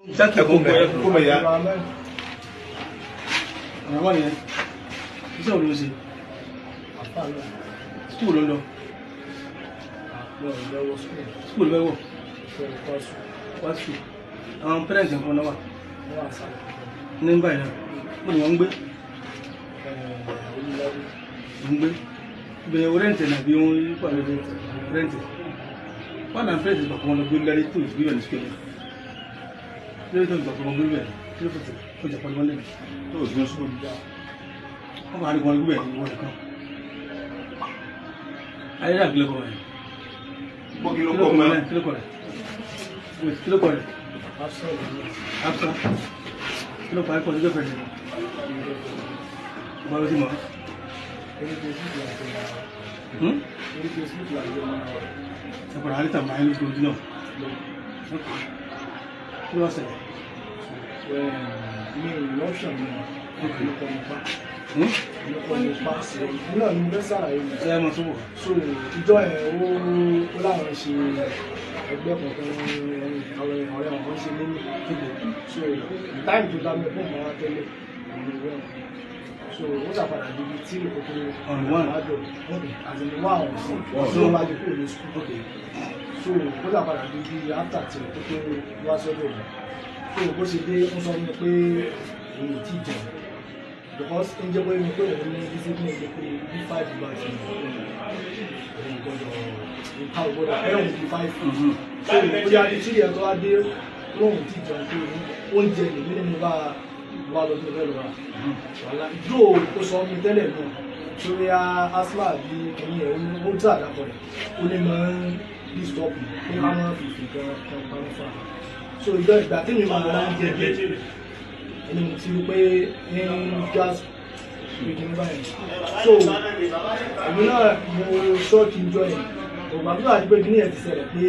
Ẹ kú mẹ, kú mẹ ya. Àwọn ọmọ yẹn, iṣẹ́ wo ló ń ṣe? School ló ń lọ? School ló fẹ́ wọ̀? Wá school. Àwọn parents nǹkan náà wà ní báyìí náà. Mo ní wọ́n ń gbé. Ń gbé. Ibẹ̀ rent náà bí wọ́n wà lóde rent. Wọ́n náà parents gbà kó wọn lọ gbé lórí tó ìgbé wẹ̀ ní school yẹn. Lórí tó ìgbà kó wọn gbé bẹ̀ kí ló fòtò ó jẹ́ pọ́n lẹ́nu. Tó o sí school. Wọ́n máa ní kó wọn gbé bẹ̀ ní wọ́n nìkan. Ayé dà kílẹ̀ kọ́ rẹ̀. Bó kí ló kọ́ mọ́? Kí ló kọ́ rẹ̀? Kí ló kọ́ rẹ̀? Afsa. Kí ló parí pọ̀ sí girlfriend rẹ̀? Ọba ló ti mọ̀. Hmm? Ẹ padà alítà máa ń lójú ojú náà. Kí ló wá ṣẹlẹ̀? Mi ò lọ́pṣọ̀n mi ló kọ́ mi pa. Hmm? Ló kọ́ mi pa èmi náà ni mo fẹ́ sàlàyé mi. Ṣé ẹ mọ̀ sọ́wọ́? So ìjọ yẹn ó láwọn ṣe ẹgbẹ́ kan tó ń àwọn ọ̀rẹ́ wọn kan ṣe nínú. So time tó dá mi fún ọmọ wa tẹ́lẹ̀ òun ni wọ́n. So ó ṣàpadà di ibi tí òkú On one. àjọ àti ní wà ọ̀hún sí tó bá di kúrò ní school. So ó ṣàpadà di ibi after tí ó tó wá sọ́dọ̀ mi. So bó ṣe dé, ó sọ fún mi pé òun ò tí ì jẹun because ń jẹ́ pé mi pé òun ní discipline pé pé bí 5 bá ti òun gbọ́dọ̀ nǹkan ò gbọ́dọ̀ ẹ̀ òun bí 5. So bóyá ní tí ìyẹn tó wá dé lóun tí ì jẹun pé oúnjẹ lèmi ní mo bá wà lọ tó fẹ́ lọ rà wàhálà yóò. Ó sọ mi tẹ́lẹ̀ náà sórí asthma bí kìíní ẹ̀ ó ń tà dàpọ̀ rẹ̀, ó ní máa ń disturb mi pé ká máa fi ìfì kan kan pamọ́ fún wa. So ìjọ ìgbà tí mi máa ń jẹ bí ẹni mo ti rí pé ń gas pé kìíní báyìí. So èmi náà mo ṣọ́ọ̀kì ìjọ yẹn ògbà tó àti pé kìíní ẹ̀ ti ṣẹlẹ̀ pé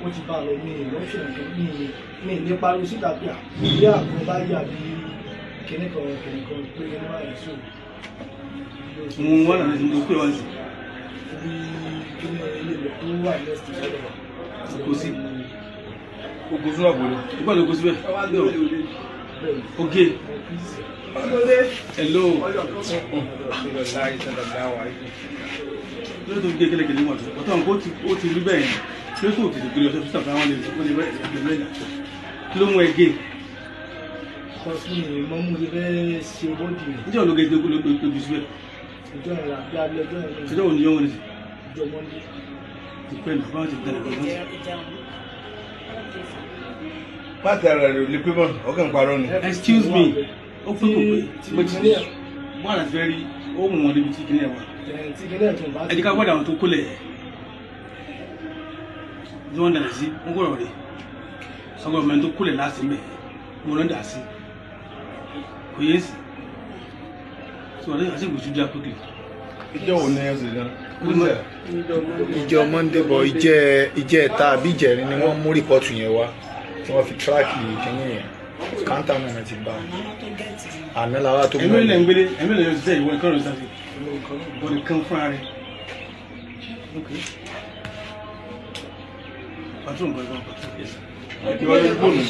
ó ti bá a lọ. Mi lọ́pṣọ̀n kan mi ní pariwo síta pé à bí àgọ́ bá yà bí kìíní kan kìíní kan pé kìíní báyìí. So Mo wọ́n náà ní mo pè wọ́n sí. Ibi kíní ilé rẹ̀ tó wà next to sọ́dọ̀ wa. Kò sí. Ogun sínú àpò ni. Ìgbà ló kó síbẹ̀. Bẹ́ẹ̀ ni. Oge. Hello. Lórí tó fi gé kélekèlé wọ̀n tó. Ọ̀tọ̀ nǹkan ó ti rí bẹ́ẹ̀ yẹn. Lórí tó tètè gbé lọ sí ọ́fíìsì àwọn lè wọ́n lè bẹ́ẹ̀ lẹ́yìn. Kí ló mú ẹ gé? Cause mi mọ mo ṣe fẹ́ ṣe body rẹ̀. Níjẹ́ òun ló gé ló ló síbẹ̀? Ìjọ yẹn là bí alẹ́ ọjọ́ yẹn. Ṣé òun ni yóò wọ́n ní sí? Ìjọ Monday. Ti pẹ́ nù, báwọn ti dalẹ̀ lọ́wọ́. Pàtẹ ara rẹ̀ ò lè pé mọ́, ọkàn parọ́ ni. Excuse me, ó pé kò pé bó ti wọ́n àti fẹ́ rí ó mú wọn débi tí kìnìún ẹ̀ wà. Tí kìíní ẹ̀ tó bá Ẹ jẹ́ ká gbọ́dọ̀ àwọn tó kólẹ̀ ẹ̀ tí wọ́n dàlẹ̀ sí wọ́n gbọ́dọ̀ rẹ̀ sọ́gbọ́n mẹ́rin tó kólẹ̀ láti mẹ́ mo lọ́ dà sí kò yé sí so I think we should do that quickly. Ìjọ wo ni ẹ ṣe gan? Ìjọ Monday bọ̀, ìjẹ́ ẹ̀ta àbí ìjẹrin ni wọ́n mú report yẹn wá tí wọ́n fi track kínní yẹn. Counter náà ti bá àná làwa tó Ẹ̀mí ilẹ̀ ń gbélé, ẹ̀mí ilẹ̀ yóò ṣiṣẹ́ ìwọ nìkan ló ń ṣiṣẹ́ ìwọ nìkan fúnra rẹ̀. Ok, patron gbọ́dọ̀ patron, yes sir. Kí wọ́n lè fóònù.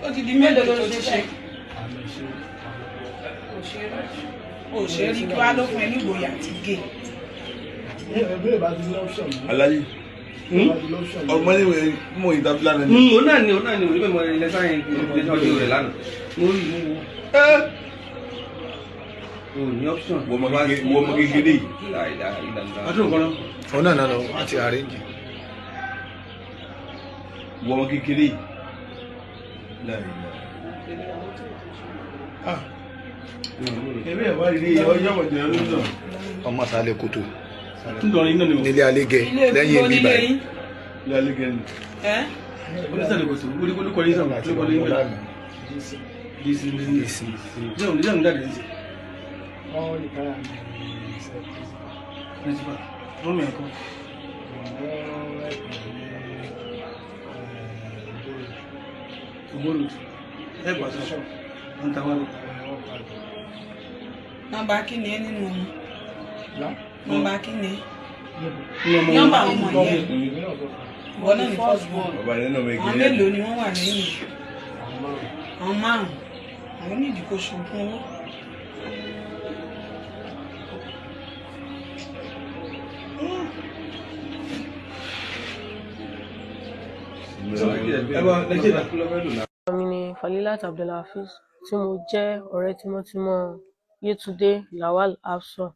Ó ti di mélòó tó ti ṣe? Ò ṣe rí. Kí wàá ló fún ẹ ní ìgboyà àti gé? Ẹgbẹ́ ìbá ti ní option mi. Aláyé. Ìbá ti ní option mi. Ọmọ níwèé mú ìdábí lánàá ni. Òun náà ni, òun náà ni, òun ní bẹ́ẹ̀ ilẹ̀ sáyẹn ilé ọjọ́ rẹ̀ lánàá. Mo rí mú wo. O ní option. Wọ́n ọmọ kékeré yìí. Patron kan náà. Òun náà náà wọ́n ti arrange. Wọ́n ọmọ kékeré yìí. Láì láì. Ah. Ẹbí ẹ̀ wá rí ọjọ́ ọ̀jọ̀ ló ń sọ. Ọmọ sálẹ̀ kòtò. Ńlọrin náà ni mo. Nílé alégẹ lẹ́yìn ibi báyìí. Ilé alẹ́ gẹ́ni. Ẹ́. Onísàlẹ̀ kò sí olùkọ́ ní sàmù Láti olùkọ́ ní mú ìwé lánàá. Dc dc jẹun jẹun jáde ní sí. Wọ́n lè kára mi ṣe principal. Principal wọ́n mi ẹ̀kọ́. Wọ́n ẹ̀kọ́ ní Ògbóró ẹ̀ pàṣẹ wọ́n ta wá lọ. Wọ́n padà. Nọ́mbà kí ni ẹ nínú wọn? Lá. Nọ́mbà kí ni ẹ? Níbo? Nínú ọmọ Nọ́mbà wọn. ọmọ yẹn. Èmi náà tó fà. Ìwọ náà ní first born. Bàbá rẹ̀ náà mẹ́kì Àwọn mélòó ni wọ́n wà lẹ́yìn? Àwọn márùn-ún. Àwọn onídìí kò ṣoògùn owó. Ẹ bá lẹ́jẹ̀ náà. Orúkọ mi ni Falilat Abdulhafiz, tí mo jẹ́ ọ̀rẹ́ tímọ́tímọ́ Yétúndé Lawal Hafsat.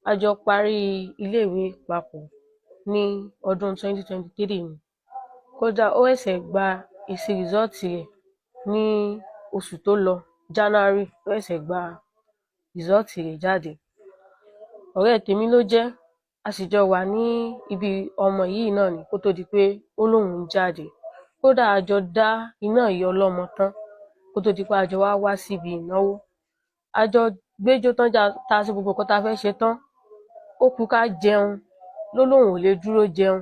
A jọ parí iléèwé papọ̀ ní ọdún 2023 ni. Kódà ó ṣẹ̀ṣẹ̀ gba èsì rìsọ́ọ̀tì rẹ̀ ní oṣù tó lọ, January ló ṣẹ̀ṣẹ̀ gba rìsọ́ọ̀tì rẹ̀ jáde. Ọ̀rẹ́ tèmi ló jẹ́, a sì jọ wà ní ibi ọmọ yìí náà ni kó tó di pé ó lóun ń jáde. Kódà a jọ dá iná ìyá ọlọ́mọ tán kó tó di pé a jọ wá wá síbi ìnáwó. A jọ gbéjó tán, tá a ṣe gbogbo nǹkan tá a fẹ́ ṣe tán. Ó kù ká jẹun, ló lóun ò lè dúró jẹun,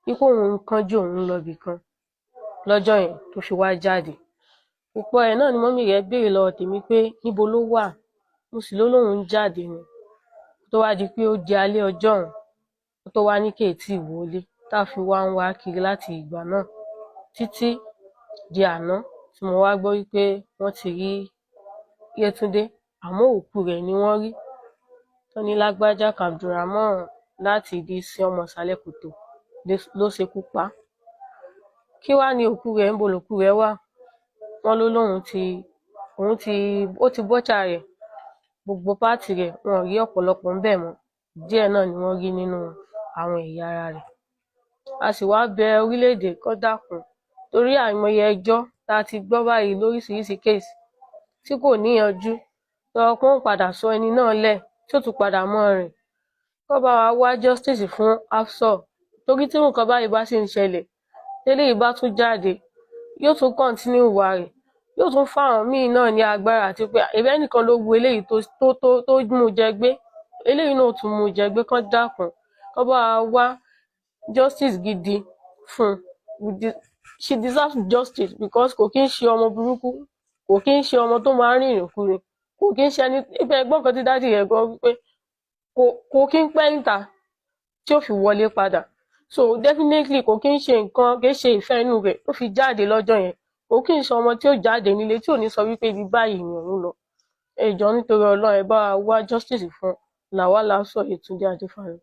wípé òun ń kánjú, òun ń lọ ibì kan lọ́jọ́ yẹn tó fi wá jáde. Òpó ẹ̀ náà ni mọ́mì rẹ̀ béèrè lọ́wọ́ tèmi pé níbo ló wà. Mo sì ló lóun ń jáde ni. Tó wá di pé ó di alẹ́ ọjọ́ òun, kó tó wá ní kéétì wọlé, tá a fi wá ń wá kiri láti ìgbà náà títí di àná tí mo wá gbọ́ wípé wọ́n ti rí Yétúndé, àmọ́ òkú rẹ̀ ni wọ́n rí. Wọ́n ní lágbájá Abdulrahman láti ìdí sí ọmọ ìsàlẹ̀ kòtò ló ṣekú pa á. Kí wàá ní òkú rẹ̀, ńbo lòkú rẹ̀ wà? Wọ́n ló lóun ti òun ti ó ti bọ́ṣà rẹ̀, gbogbo páàtì rẹ̀ wọn ò rí ọ̀pọ̀lọpọ̀ ńbẹ̀ mọ́. Díẹ̀ náà ni wọ́n rí nínú àwọn ẹ̀yà ara rẹ̀. A sì wá bẹ orílẹ̀-èdè kó dákun, torí àìmọye ẹjọ́ tá a ti gbọ́ báyìí lóríṣiríṣi kéèsì tí kò níyanjú, tọrọ pé ó ń padà sọ ẹni náà lẹ̀ tí ó tún padà mọ́ rìn. Kó bá wa wá justice fún Hafsat, torí tí nǹkan báyìí bá sì ń ṣẹlẹ̀, tẹ́lẹ̀ yìí bá tún jáde, yóò tún continue ìwà rẹ̀, yóò tún fáwọn míì náà ní agbára àti pé ẹ̀bẹ̀ ẹnìkan ló wu eléyìí tó tó tó mú jẹ gbé, eléyìí náà tún mú jẹ gbé. Kán dákun, kó bá wa wá justice gidi fún un. She deserves justice because kò kí ń ṣe ọmọ burúkú, kò kí ń ṣe ọmọ tó máa ń rìn ìrìnkurìn, kò kí ń ṣe ẹni ibẹ̀. Ẹgbọ́n kan tí daddy rẹ̀ gan wípé kò kí ń pẹ́ níta tí ó fi wọlé padà. So definitely kò kí ń ṣe nǹkan, kì í ṣe ìfẹ́ inú rẹ̀ tó fi jáde lọ́jọ́ yẹn. Kò kí ń ṣe ọmọ tí ó jáde nílé tí ò ní sọ wípé ibi báyìí ni òun lọ. Ẹ jọ̀ọ́, nítorí Ọlọ́run, ẹ bá wa wá justice fún Lawal Hafsat Yétúndé Adéfáyọ̀.